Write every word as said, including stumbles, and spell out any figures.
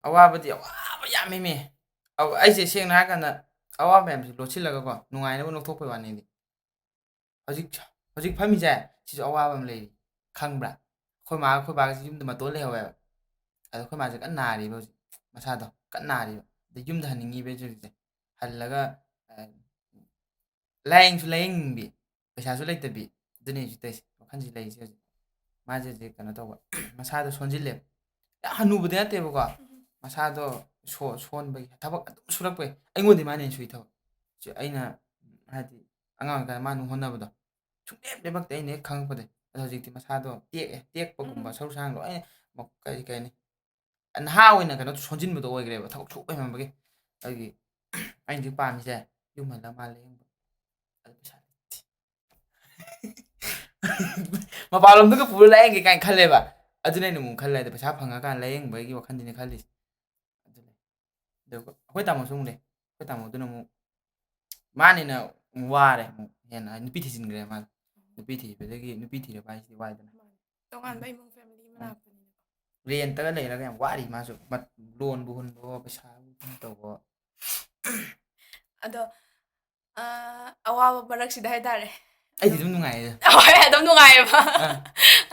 ꯑꯋꯥꯕꯗꯤ ꯑꯋꯥꯕ ꯌꯥꯝꯃꯤꯃꯦ꯫ ꯑꯩꯁꯦ ꯁꯦꯡꯅ ꯍꯥꯏꯔꯀꯥꯟꯗ ꯑꯋꯥꯕ ꯃꯌꯥꯝꯁꯦ ꯂꯣꯠꯁꯤꯜꯂꯒꯀꯣ, ꯅꯨꯡꯉꯥꯏꯅꯕ ꯂꯧꯊꯣꯛꯄꯩ ꯋꯥꯅꯤꯗꯤ꯫ ꯍꯧꯖꯤꯛ ꯍꯧꯖꯤꯛ ꯐꯝꯃꯤꯁꯦ ꯁꯤꯁꯨ ꯑꯋꯥꯕ ꯑꯃ ꯂꯩꯔꯤ, ꯈꯪꯕ꯭ꯔꯥ? ꯑꯩꯈꯣꯏ ꯃꯥ ꯑꯩꯈꯣꯏ ꯕꯥꯒꯁꯤ ꯌꯨꯝꯗ ꯃꯇꯣꯟ ꯂꯩꯍꯧꯋꯦꯕ꯫ ꯑꯗꯣ ꯑꯩꯈꯣꯏ ꯃꯥꯁꯦ ꯀꯟꯅ ꯅꯥꯔꯤꯕ ꯍꯧꯖꯤꯛ, ꯃꯁꯥꯗꯣ ꯀꯟꯅ ꯅꯥꯔꯤꯕ꯫ ꯑꯗꯩ ꯌꯨꯝꯗ ꯍꯟꯅꯤꯡꯉꯤꯕ ꯍꯧꯖꯤꯛꯁꯦ꯫ ꯍꯜꯂꯒ ꯂꯥꯏꯌꯦꯡꯁꯨ ꯂꯥꯏꯌꯦꯡꯅꯤꯡꯕꯤ, ꯄꯩꯁꯥꯁꯨ ꯂꯩꯇꯕꯤ꯫ ꯑꯗꯨꯅꯦ ꯍꯧꯖꯤꯛ ꯇꯧꯔꯤꯁꯦ, ꯋꯥꯈꯜꯁꯤ ꯂꯩꯔꯤꯁꯦ ꯍꯧꯖꯤꯛ꯫ ꯃꯥꯁꯦ ꯍꯧꯖꯤꯛ ꯀꯩꯅꯣ ꯇꯧꯕ, ꯃꯁꯥꯗꯣ ꯁꯣꯟꯖꯤꯜꯂꯦꯕ꯫ ꯌꯥꯝ ꯍꯅꯨꯕꯗꯤ ꯅꯠꯇꯦꯕꯀꯣ, ꯃꯁꯥꯗꯣ ꯁꯣꯟꯕꯒꯤ ꯊꯕꯛ ꯑꯗꯨꯝ ꯁꯨꯔꯛꯄꯩ꯫ ꯑꯩꯉꯣꯟꯗꯤ ꯃꯥꯅ ꯍꯦꯟꯅ ꯁꯨꯏ ꯊꯕꯛ꯫ ꯑꯩꯅ ꯍꯥꯏꯗꯤ ꯑꯉꯥꯡ ꯑꯣꯏꯔꯤꯀꯥꯟꯗ ꯃꯥꯅ ꯍꯣꯠꯅꯕꯗꯣ ꯁꯨꯡꯂꯦꯞ ꯂꯦꯞꯄꯛꯇꯦ, ꯑꯩꯅ ꯍꯦꯛ ꯈꯪꯉꯛꯄꯗꯩ꯫ ꯑꯗꯣ ꯍꯧꯖꯤꯛꯇꯤ ꯃꯁꯥꯗꯣ ꯇꯦꯛꯑꯦ, ꯇꯦꯛꯄꯒꯨꯝꯕ, ꯁꯔꯨ ꯁꯔꯥꯡ ꯂꯣꯏꯅ ꯀꯔꯤ ꯀꯩ ꯍꯥꯏꯅꯤ, ꯅꯍꯥ ꯑꯣꯏꯅ ꯀꯩꯅꯣ ꯁꯣꯟꯖꯤꯟꯕꯗꯣ ꯑꯣꯏꯈ꯭ꯔꯦꯕ, ꯊꯕꯛ ꯁꯨꯕ ꯍꯦꯟꯃꯟꯕꯒꯤ꯫ ꯑꯗꯨꯒꯤ ꯑꯩꯅ ꯍꯧꯖꯤꯛ ꯄꯥꯝꯃꯤꯁꯦ ꯌꯨꯝ ꯍꯜꯂ ꯃꯥ ꯂꯥꯏꯌꯦꯡꯕ꯫ ꯑꯗꯨ ꯄꯩꯁꯥ ꯂꯩꯇꯦ꯫ ꯃꯄꯥꯟꯂꯣꯝꯗꯒ ꯄꯨꯔ ꯂꯥꯏꯌꯦꯡꯒꯦ ꯀꯥꯏꯅ ꯈꯜꯂꯦꯕ꯫ ꯑꯗꯨꯅ ꯑꯩꯅ ꯑꯃꯨꯛ ꯈꯜꯂꯦ, ꯑꯗ ꯄꯩꯁꯥ ꯐꯪꯉꯀꯥꯟꯗ ꯂꯥꯏꯌꯦꯡꯕꯒꯤ ꯋꯥꯈꯜꯗꯤꯅꯦ ꯈꯜꯂꯤꯁꯦ꯫ ꯑꯗꯨ ꯂꯩ꯫ ꯑꯗꯨꯒ ꯑꯩꯈꯣꯏ ꯇꯥꯃꯣꯁꯨ ꯑꯃꯨꯛ ꯂꯩ꯫ ꯑꯩꯈꯣꯏ ꯇꯥꯃꯣꯗꯨꯅ ꯑꯃꯨꯛ ꯃꯥꯅꯤꯅ ꯑꯃꯨꯛ ꯋꯥꯔꯦ, ꯑꯃꯨꯛ ꯍꯦꯟꯅ ꯍꯥꯏꯗꯤ ꯅꯨꯄꯤ ꯊꯤꯖꯤꯟꯈ꯭ꯔꯦ ꯃꯥꯗꯣ꯫ ꯅꯨꯄꯤ ꯊꯤꯕꯗꯒꯤ, ꯅꯨꯄꯤ ꯊꯤꯔꯕ ꯍꯥꯏꯁꯤꯗꯤ ꯋꯥꯏꯗꯅ꯫ ꯇꯣꯉꯥꯟꯕ ꯏꯃꯨꯡ ꯐꯦꯃꯤꯂꯤ ꯑꯃ ꯂꯥꯛꯄꯅꯤꯅ꯫ ꯔꯦꯟꯇꯒ ꯂꯩꯔꯒ ꯌꯥꯝ ꯋꯥꯔꯤ ꯃꯥꯁꯨ, ꯂꯣꯟꯕꯨ ꯍꯨꯟꯕꯣ, ꯄꯩꯁꯥꯕꯨ ꯀꯩꯅꯣ ꯇꯧꯕꯣ꯫ ꯑꯗꯣ ꯑꯋꯥꯕ ꯃꯔꯛꯁꯤꯗ ꯍꯥꯏꯇꯥꯔꯦ꯫ ꯑꯩꯗꯤ ꯑꯗꯨꯝ ꯅꯨꯡꯉꯥꯏꯌꯦ꯫ ꯍꯣꯏ, ꯑꯗꯨꯝ ꯅꯨꯡꯉꯥꯏꯌꯦꯕ꯫ ꯑꯥ꯫